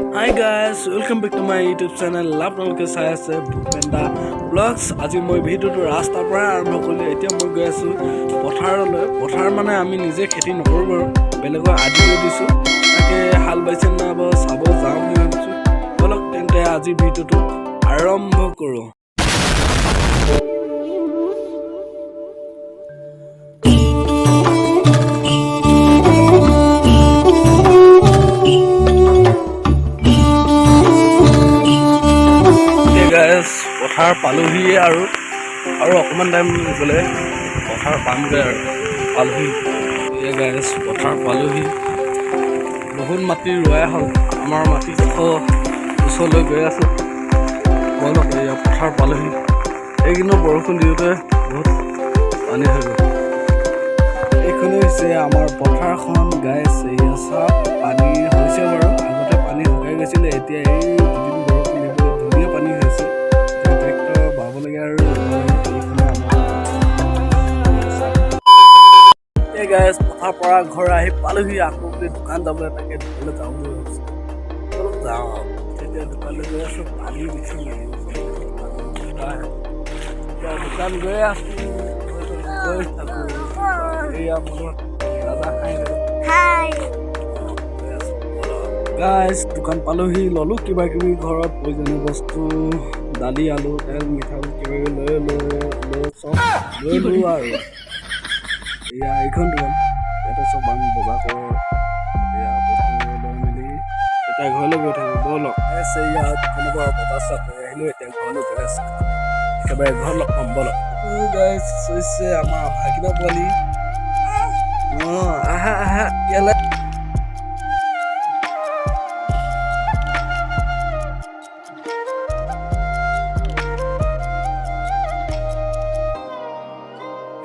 Hi guys, welcome back to my YouTube channel. আপোনালোকে চাই আছে ভূপেন দা ব্লগছ। আজি মই ভিডিঅ'টো ৰাস্তাৰ পৰাই আৰম্ভ কৰিলোঁ। এতিয়া মই গৈ আছোঁ পথাৰলৈ। পথাৰ মানে আমি নিজে খেতি নকৰোঁ বাৰু, বেলেগৰ আধি লৈ দিছোঁ। তাকে হাল বাইছে নাই বাৰু চাব যাওঁ বুলি ভাবিছোঁ। ব'লক তেন্তে, আজি ভিডিঅ'টো আৰম্ভ কৰোঁ। এতিয়া গাইজ, পথাৰ পালোহিয়ে আৰু আৰু অকণমান টাইম গ'লে পথাৰ পামগৈ আৰু। পালোহি। এতিয়া গাইজ, পথাৰ পালোহি। বহুত মাটি ৰোৱাই হ'ল। আমাৰ মাটি ওচৰলৈ গৈ আছোঁ। ব'লক, এয়া পথাৰ পালোহি। এইকেইদিনত বৰষুণ দিওঁতে বহুত পানী হৈ গ'ল। এইখনেই হৈছে আমাৰ পথাৰখন গাইজ। এয়া চাওক, পানী হৈছে বাৰু। আগতে পানী শুকাই গৈছিলে, এতিয়া এই দুদিন বৰষুণ দিব ধুনীয়া পানী হৈছে। এতিয়া ট্ৰেক্টৰ বাব লাগে আৰু ৰুব লাগে। এইখনে আমাৰ। এই গাইজ, পথাৰ পৰা ঘৰ আহি পালোহি। আকৌ বুলি দোকান যাবলৈ, তাকে দোকানলৈ যাওঁ বুলি ভাবিছোঁ। ব'লক, যাওঁ আৰু। এতিয়া দোকানলৈ গৈ আছোঁ। পানী বেছি নাই। এতিয়া দোকান গৈ আছোঁ, গৈ থাকোঁ। এয়া মোৰ দাদা, হাই। হাই। গাইজ, দোকান পালোহি। ল'লোঁ কিবা কিবি ঘৰত প্ৰয়োজনীয় বস্তু, দালি, আলু, তেল, মিঠাতেল, কিবা কিবি লৈ লৈ লৈ চব লৈ ল'লোঁ। আৰু এয়া এইখন দোকান, ইয়াতে চব আমি বজাৰ কৰোঁ। এয়া বস্তু লৈ মেলি এতিয়া ঘৰলৈ গৈ থাকোঁ। ব'লক। এয়া দোকানৰ পৰা বজাৰ চজাৰ কৰি আহিলোঁ। এতিয়া ঘৰলৈ গৈ আছোঁ। একেবাৰে ঘৰত লগ পাম, ব'লক। গাইজ, হৈছে আমাৰ ভাগিনা পোৱালি। অঁ, আহা আহা ইয়ালৈ।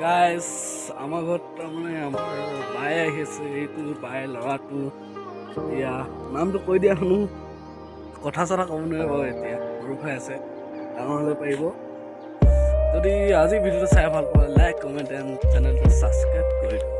গাইজ, আমাৰ ঘৰত তাৰমানে আমাৰ বায়ে আহিছে। এইটো বায়ে ল'ৰাটো। এয়া নামটো কৈ দিয়া শুনো। কথা চথা ক'ব নোৱাৰে বাৰু, এতিয়া সৰু হৈ আছে, ডাঙৰ হ'লে পাৰিব। যদি আজি ভিডিঅ'টো চাই ভাল পোৱা, লাইক, কমেণ্ট এণ্ড চেনেলটো ছাবস্ক্ৰাইব কৰি দিব।